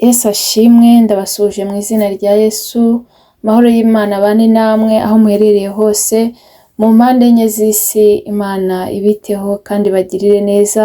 Yesu ashimwe, ndabasuhuje mu izina rya Yesu, amahoro y'Imana abane namwe aho muherereye hose, mu mpande enye z'isi, Imana ibiteho kandi ibagirire neza.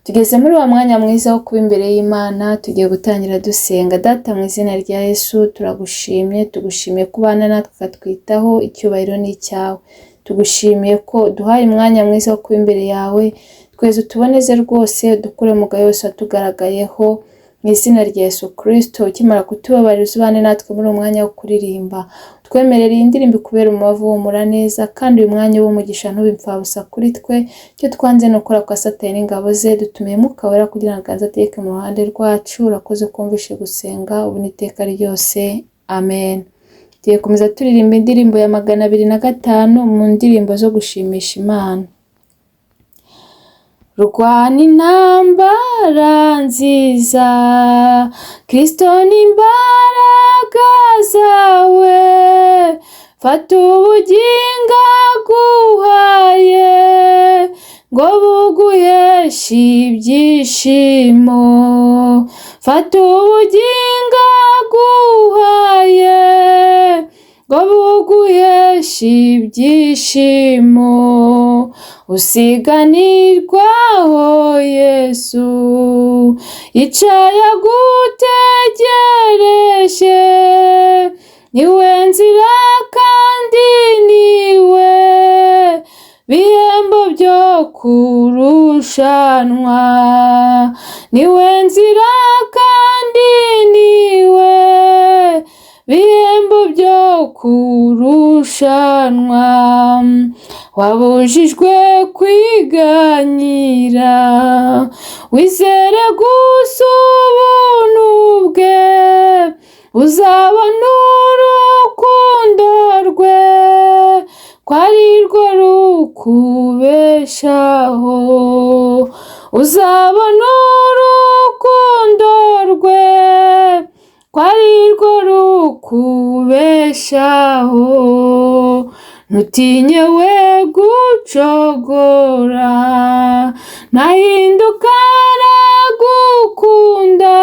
Tugeze muri wa mwanya mwiza wo kuba imbere y'Imana, tugiye gutangira dusenga. Data, mu izina rya Yesu turagushimye, tugushimiye kubana natwe ukatwitaho, icyubahiro ni icyawe. Tugushimiye ko uduhaye umwanya mwiza wo kuba imbere yawe, tweze utuboneze rwose, dukure mu yose watugaragayeho, mu izina rya Yesu Kristo. Ukimara kutubabarira, uzubane natwe muri uwo mwanya wo kuririmba. Twemerere iyi ndirimbo ikubere umubavu uhumura neza, kandi uyu mwanya w'umugisha ntube imfabusa kuri twe. Icyo twanze ni ukora kwa Satani n'ingabo ze, dutumiye Mwuka Wera kugira ngo aganze ategeke mu ruhande rwacu. Urakoze kumvishe gusenga ubu n'iteka ryose, amen. Tugiye gukomeza turirimba indirimbo ya 205 mu ndirimbo zo gushimisha Imana. Rwana intambara nziza, Kristo ni imbaraga zawe, fata ubugingo aguhaye, ngo buguheshe ibyishimo. Fata ubugingo aguhaye, ngo buguheshe ibyishimo. Usiganirwaho Yesu, yicaye agutegereje, niwe nzira kandi niwe bihembo byo kurushanwa, niwe nzira kandi niwe bihembo byo kurushanwa. Wabujijwe kwiganyira, wizere gusa ubuntu bwe, uzabona urukundo rwe, ko ari rwo rukubeshaho. Uzabona urukundo rwe, ko ari rwo rukubeshaho. Ntutinye we gucogora, ntahinduka aragukunda.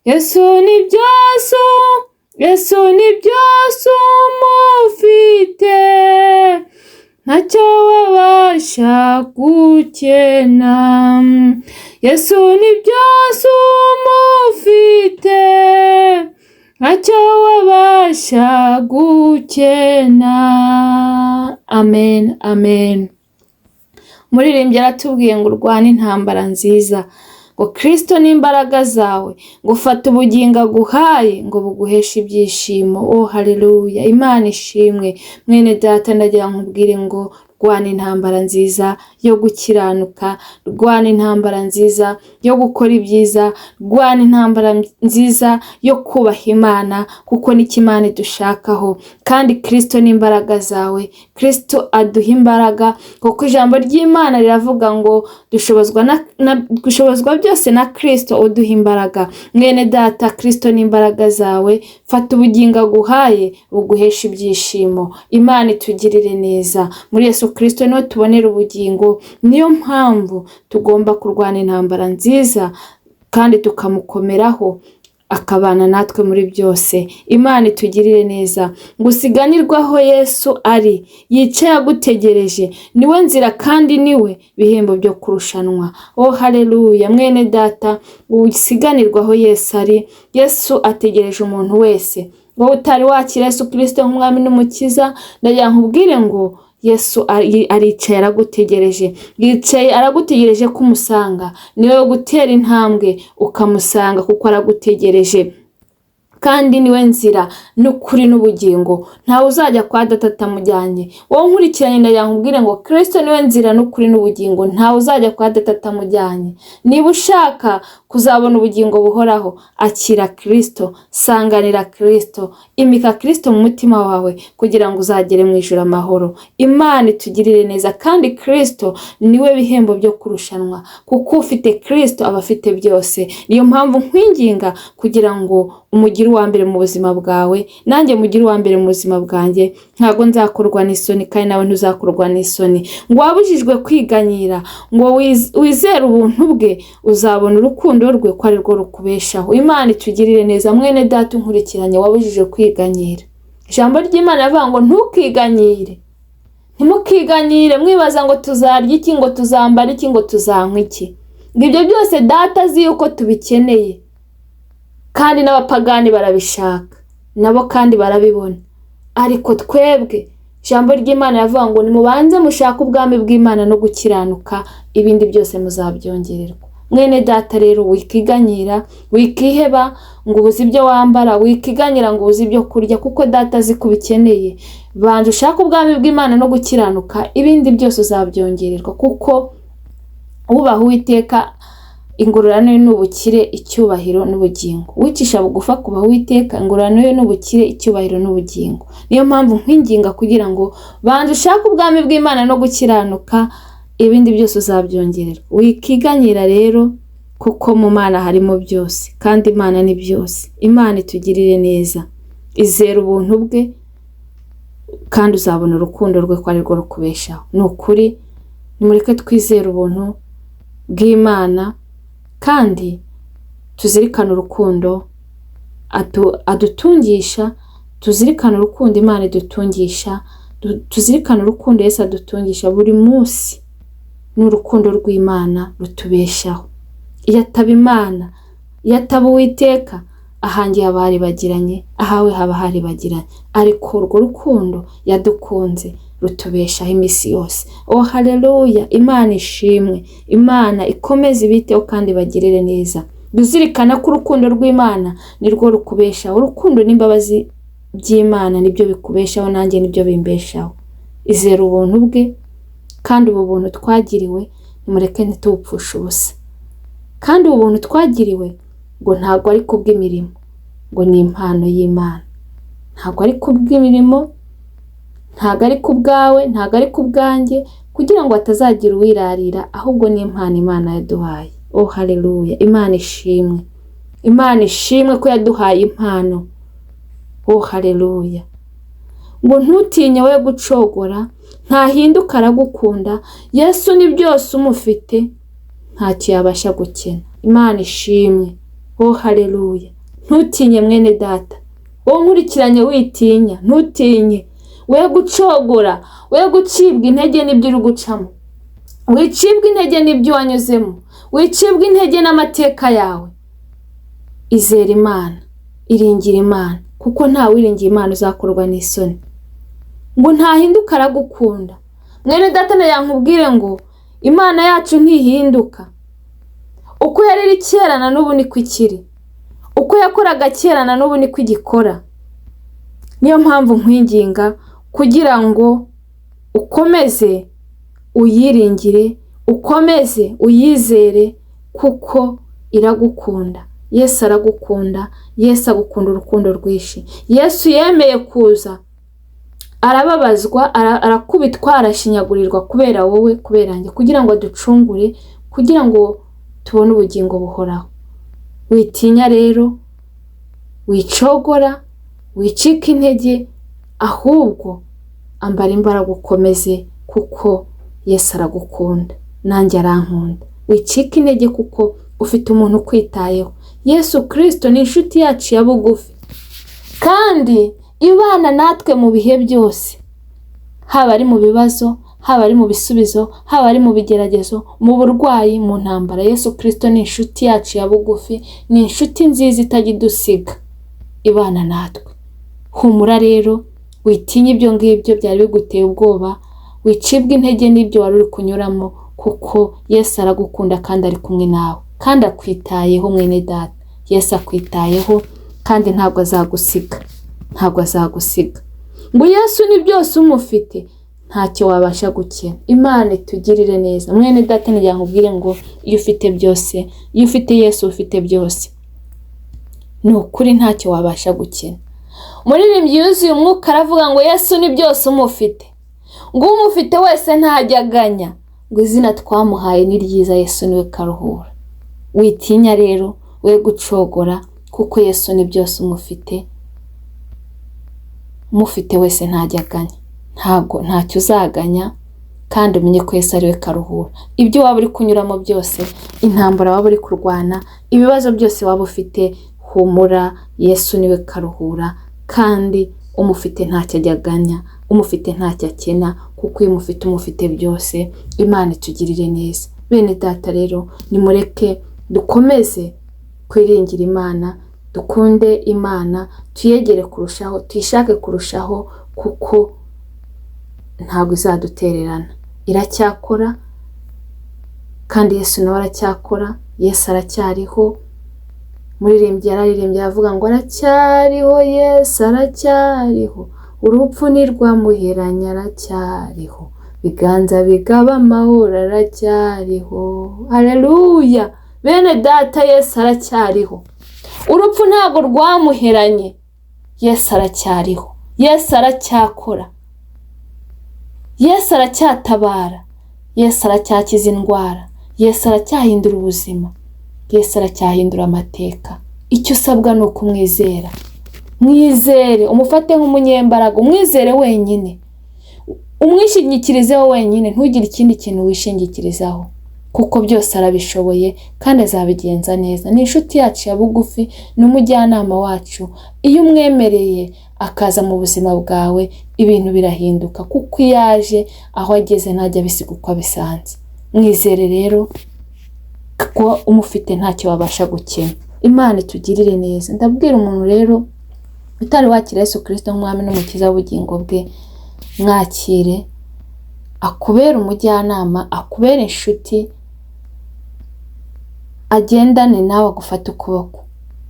Yesu ni byose, Yesu ni byose umufite, ntacyo wabasha gukena. Yesu ni byose umufite, ntacyo wabasha gukena. Amen, amen. Umuririmbyi aratubwiye ngo urwane intambara nziza, ngo Kristo n'imbaraga zawe, ngo fata ubugingo aguhaye ngo buguheshe ibyishimo. Oh haleluya, Imana ishimwe. Mwene data, ndagira nkubwire ngo rwana intambara nziza yo gukiranuka, rwana intambara nziza yo gukora ibyiza, rwana intambara nziza yo kubaha Imana, kuko nicyo Imana idushakaho. Kandi Kristo n'imbaraga zawe, Kristo aduha imbaraga, kuko ijambo ry'Imana riravuga ngo dushobozwa byose na Kristo uduha imbaraga. Mwene data, Kristo n'imbaraga zawe, fata ubugingo aguhaye buguheshe ibyishimo. Imana itugirire neza. Muri Yesu Kristo niho tubonera ubugingo, niyo mpamvu tugomba kurwana intambara nziza kandi tukamukomeraho, akabana natwe muri byose. Imana itugirire neza. Ngo usiganirwaho Yesu ari, yicaye agutegereje, niwe nzira kandi niwe bihembo byo kurushanwa. Oh haleluya, mwene data, usiganirwaho Yesu ari. Yesu ategereje umuntu wese. Wowe utari wakira Yesu Kristo nk'umwami n'umukiza, ndagira nkubwire ngo Yesu aricaye aragutegereje, yicaye aragutegereje ko umusanga. Niwe gutera intambwe ukamusanga, kuko aragutegereje. Kandi niwe nzira n'ukuri n'ubugingo, ntawe uzajya kwa data atamujyanye. Wowe nkurikiranye, ndagira nkubwire ngo Kristo niwe nzira n'ukuri n'ubugingo, ntawe uzajya kwa data atamujyanye. Niba ushaka kuzabona ubugingo buhoraho, akira Kristo, sanganira Kristo, imika Kristo mu mutima wawe kugira ngo uzagere mu ijuru amahoro. Imana itugirire neza. Kandi Kristo niwe bihembo byo kurushanwa, kuko ufite Kristo aba afite byose. Niyo mpamvu nkwinginga kugira ngo umugire uwa mbere mu buzima bwawe, nanjye mugire uwa mbere mu buzima bwanjye. Ntabwo nzakorwa n'isoni, kandi nawe ntuzakorwa n'isoni. Ngo wabujijwe kwiganyira, ngo wizere ubuntu bwe, uzabona urukundo urukundo rwe ko ari rwo rukubeshaho. Imana itugirire neza. Mwene data unkurikiranye wabujije kwiganyira, ijambo ry'Imana rivuga ngo ntukiganyire, ntimukiganyire mwibaza ngo tuzarya iki, ngo tuzambara iki, ngo tuzanywa iki, ngo ibyo byose data azi yuko tubikeneye, kandi n'abapagani barabishaka nabo kandi barabibona. Ariko twebwe ijambo ry'Imana rivuga ngo nimubanze mushake ubwami bw'Imana no gukiranuka, ibindi byose muzabyongererwa. Mwene data rero wikiganyira, wikiheba ngo ubuze ibyo wambara, wikiganyira ngo ubuze ibyo kurya, kuko data azi ko ubikeneye. Banza ushake ubwami bw'Imana no gukiranuka, ibindi byose uzabyongererwa, kuko ubaha Uwiteka ingororano ye ni ubukire, icyubahiro n'ubugingo. Uwicisha bugufi akubaha Uwiteka, ingororano ye ni ubukire, icyubahiro n'ubugingo. Niyo mpamvu nkwinginga kugira ngo banza ushake ubwami bw'Imana no gukiranuka, ibindi byose uzabyongererwa. Wikiganyira rero, kuko mu Mana harimo byose, kandi Imana ni byose. Imana itugirire neza. Izera ubuntu bwe, kandi uzabona urukundo rwe ko ari rwo rukubeshaho. Ni ukuri nimureke twizere ubuntu bw'Imana, kandi tuzirikane urukundo adutungisha, tuzirikane urukundo Imana idutungisha, tuzirikane urukundo Yesu adutungisha buri munsi. Ni urukundo rw'Imana rutubeshaho. Iyo ataba Imana, iyo ataba Uwiteka, ahanjye haba haribagiranye, ahawe haba haribagiranye, ariko urwo rukundo yadukunze rutubeshaho iminsi yose. Oh haleluya! Imana ishimwe, Imana ikomeze ibiteho kandi bagirire neza. Uzirikana ko urukundo rw'Imana nirwo rukubeshaho. Urukundo n'imbabazi by'Imana nibyo bikubeshaho, nanjye nibyo bimbeshaho. Izera ubuntu bwe, kandi ubu buntu twagiriwe nimureke ntitubupfushe ubusa. Kandi ubu buntu twagiriwe ngo ntabwo ari kubw'imirimo, ngo ni impano y'Imana. Ntabwo ari kubw'imirimo, ntabwo ari kubwawe, ntabwo ari kubwanjye, kugira ngo hatazagira uwirarira, ahubwo ni impano Imana yaduhaye. Oh haleluya! Imana ishimwe, Imana ishimwe ko yaduhaye impano. Oh haleluya! Ngo ntutinye we gucogora, ntahinduka aragukunda. Yesu ni byose umufite, ntacyo yabasha gukena. Imana ishimwe. Oh haleluya! Ntutinye mwene data, wowe nkurikiranye witinya, ntutinye, we gucogora, we gucibwa intege n'ibyo uri gucamo, wicibwa intege n'ibyo wanyuzemo, wicibwa intege n'amateka yawe. Izera Imana, iringira Imana, kuko nta wiringiye Imana uzakorwa n'isoni. Ngo ntahinduka aragukunda. Mwene data yankubwire ngo Imana yacu ntihinduka. Uko yari iri kera na n'ubu niko ikiri, uko yakoraga kera na n'ubu niko igikora. Niyo mpamvu nkwinginga kugira ngo ukomeze uyiringire, ukomeze uyizere, kuko iragukunda. Yesu aragukunda, Yesu agukunda urukundo rwinshi. Yesu yemeye kuza, arababazwa, arakubitwa, arashinyagurirwa kubera wowe, kubera njye, kugira ngo aducungure, kugira ngo tubone ubugingo buhoraho. Witinya rero, wicogora, wicika intege, ahubwo ambara imbaraga ukomeze, kuko Yesu aragukunda, nanjye arankunda. Wicika intege kuko ufite umuntu ukwitayeho. Yesu Kristo ni inshuti yacu ya bugufi, kandi ibana natwe mu bihe byose, haba ari mu bibazo, haba ari mu bisubizo, haba ari mu bigeragezo, mu burwayi, mu ntambara. Yesu Kristo ni inshuti yacu ya bugufi, ni inshuti nziza itajya idusiga, ibana natwe. Humura rero, witinye ibyo ngibyo byari biguteye ubwoba, wicibwa intege n'ibyo wari uri kunyuramo, kuko Yesu aragukunda kandi ari kumwe nawe, kandi akwitayeho mwene data. Yesu akwitayeho kandi ntabwo azagusiga, ntabwo azagusiga. Ngo Yesu ni byose umufite, ntacyo wabasha gukena. Imana itugirire neza. Mwene data nkubwire ngo iyo ufite byose, iyo ufite Yesu ufite byose, ni ukuri ntacyo wabasha gukena. Umuririmbyi yuzuye umwuka aravuga ngo Yesu ni byose umufite, ngo umufite wese ntajya aganya, ngo izina twamuhaye ni ryiza, Yesu niwe karuhura. Witinya rero, we gucogora, kuko Yesu ni byose umufite, umufite wese ntajya aganya. Ntabwo ntacyo uzaganya, Kandi umenye ko Yesu ari we karuhura. Ibyo waba uri kunyuramo byose, intambara waba uri kurwana, ibibazo byose waba ufite, humura, Yesu niwe karuhura. Kandi umufite ntacyo ajya aganya, umufite ntacyo akena, kuko iyo umufite umufite byose. Imana itugirire neza. Bene data rero, nimureke dukomeze kwiringira Imana, dukunde Imana, tuyegere kurushaho, tuyishake kurushaho, kuko ntabwo izadutererana. Iracyakora, kandi Yesu nawe aracyakora, Yesu aracyariho. Muririmbyi yararirimbye aravuga ngo aracyariho, Yesu aracyariho, urupfu ntirwamuheranye aracyariho, biganza bigaba amahoro aracyariho. Haleluya! Bene data, Yesu aracyariho, urupfu ntabwo rwamuheranye, Yesu aracyariho, Yesu aracyakora, Yesu aracyatabara, Yesu aracyakiza indwara, Yesu aracyahindura ubuzima, Yesu aracyahindura amateka. Icyo usabwa ni ukumwizera. Mwizere, umufate nk'umunyembaraga, umwizere wenyine, umwishingikirizeho wenyine, ntugire ikindi kintu wishingikirizaho, kuko byose arabishoboye kandi azabigenza neza. Ni inshuti yacu ya bugufi, ni umujyanama wacu. Iyo umwemereye akaza mu buzima bwawe, ibintu birahinduka, kuko iyo aje aho ageze ntajya abisiga uko abisanze. Mwizere rero, kuko umufite ntacyo wabasha gukena. Imana itugirire neza. Ndabwira umuntu rero utari wakira Yesu Kristo nk'umwami n'umukiza w'ubugingo bwe, mwakire, akubere umujyanama, akubere inshuti, agendane nawe, agufate ukuboko.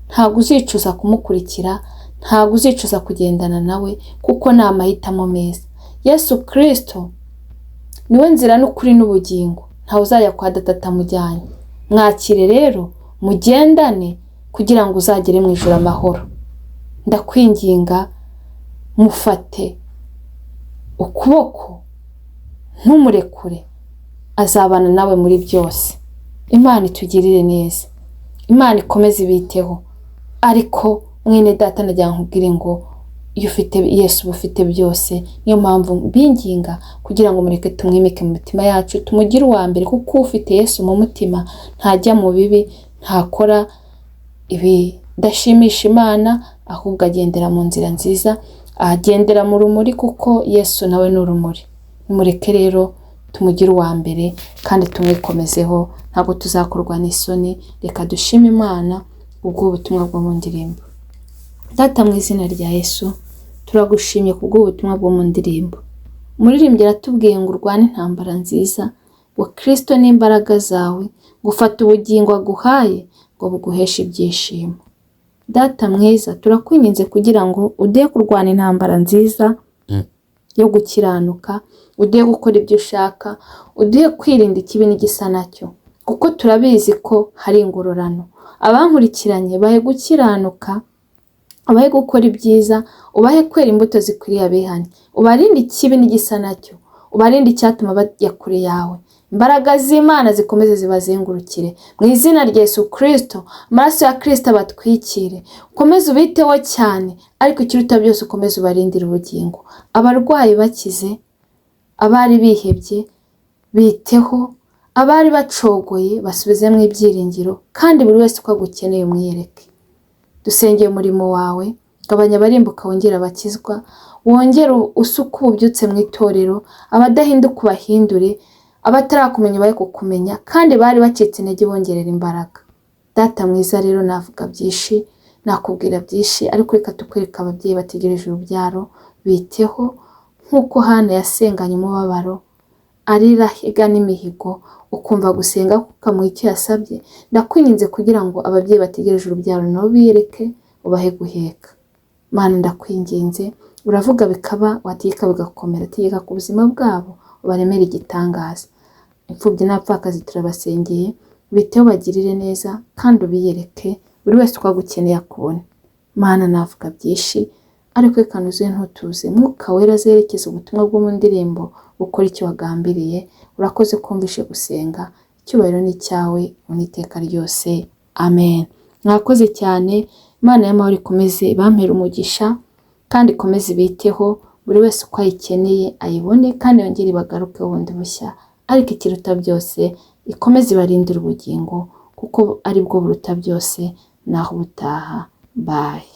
Ntabwo uzicuza kumukurikira, ntabwo uzicuza kugendana nawe, kuko ni amahitamo meza. Yesu Kristo niwe nzira n'ukuri n'ubugingo, ntawe uzajya kwa data atamujyanye. Mwakire rero, mugendane kugira ngo uzagere mu ijuru amahoro. Ndakwinginga, mufate ukuboko, ntumurekure, azabana nawe muri byose. Imana itugirire neza, Imana ikomeze ibiteho. Ariko mwene data, nagira nkubwire ngo iyo ufite Yesu uba ufite byose. Niyo mpamvu mbinginga kugira ngo mureke tumwimike mu mitima yacu, tumugire uwa mbere, kuko ufite Yesu mu mutima ntajya mu bibi, ntakora ibidashimisha Imana, ahubwo agendera mu nzira nziza, agendera mu rumuri, kuko Yesu nawe ni urumuri. Nimureke rero tumugire uwa mbere kandi tumwikomezeho, ntabwo tuzakorwa n'isoni. Reka dushime Imana ubw'ubutumwa bwo mu ndirimbo. Data, mu izina rya Yesu, turagushimye kubw'ubutumwa bwo mu ndirimbo. Umuririmbyi aratubwiye ngo urwane intambara nziza, ngo Kristo n'imbaraga zawe, ngo ufate ubugingo aguhaye ngo buguheshe ibyishimo. Data mwiza, turakwinginze kugira ngo uduhe kurwana intambara nziza yo gukiranuka, uduhe gukora ibyo ushaka, uduhe kwirinda ikibi n'igisa nacyo, kuko turabizi ko hari ingororano. Abankurikiranye bahe gukiranuka, ubahe gukora ibyiza, ubahe kwera imbuto zikwiriye abihane, ubarinde ikibi n'igisa nacyo, ubarinde icyatuma bajya kure yawe. Imbaraga z'Imana zikomeze zibazengurukire mu izina rya Yesu Kristo. Amaraso ya Kristo abatwikire, ukomeze ubiteho cyane, ariko ikiruta byose ukomeze ubarindire ubugingo. Abarwayi bakize, abari bihebye biteho, abari bacogoye basubizemo ibyiringiro, kandi buri wese uko agukeneye umwiyereke. Dusengeye umurimo wawe, gabanya abarimbuka wongere abakizwa, wongere usuke ububyutse mu itorero, abadahinduka ubahindure, abatarakumenya bahe kukumenya, kandi bari bacitse intege bongerera imbaraga. Data mwiza rero, navuga byinshi, nakubwira byinshi, ariko reka tukwereka ababyeyi bategereje urubyaro, biteho nk'uko Hana yasenganye umubabaro, arira higa n'imihigo, ukumva gusenga ukamuha icyo yasabye. Ndakwinginze kugira ngo ababyeyi bategereje urubyaro nabo biyereke, ubahe guheka. Mana, ndakwinginze, uravuga bikaba, wategeka bigakomera, tegeka ku buzima bwabo, ubaremere igitangaza. Imfubyi n'abapfakazi turabasengeye, biteho bagirire neza kandi ubiyereke, buri wese uko agukeneye akubone. Mana, navuga byinshi, ariko reka nuzuye ntutuze. Mwuka wera azerekeza ubutumwa bwo mu ndirimbo, ukora icyo wagambiriye. Urakoze kumvishe gusenga, icyubahiro ni icyawe mu iteka ryose, amen. Mwakoze cyane. Imana y'amahoro ikomeze ibampere umugisha kandi ikomeze ibiteho. Buri wese uko ayikeneye ayibone, kandi yongere ibagarukeho bundi bushya. Ariko ikiruta byose, ikomeze ibarindire ubugingo, kuko aribwo buruta byose. Naho ubutaha, bye.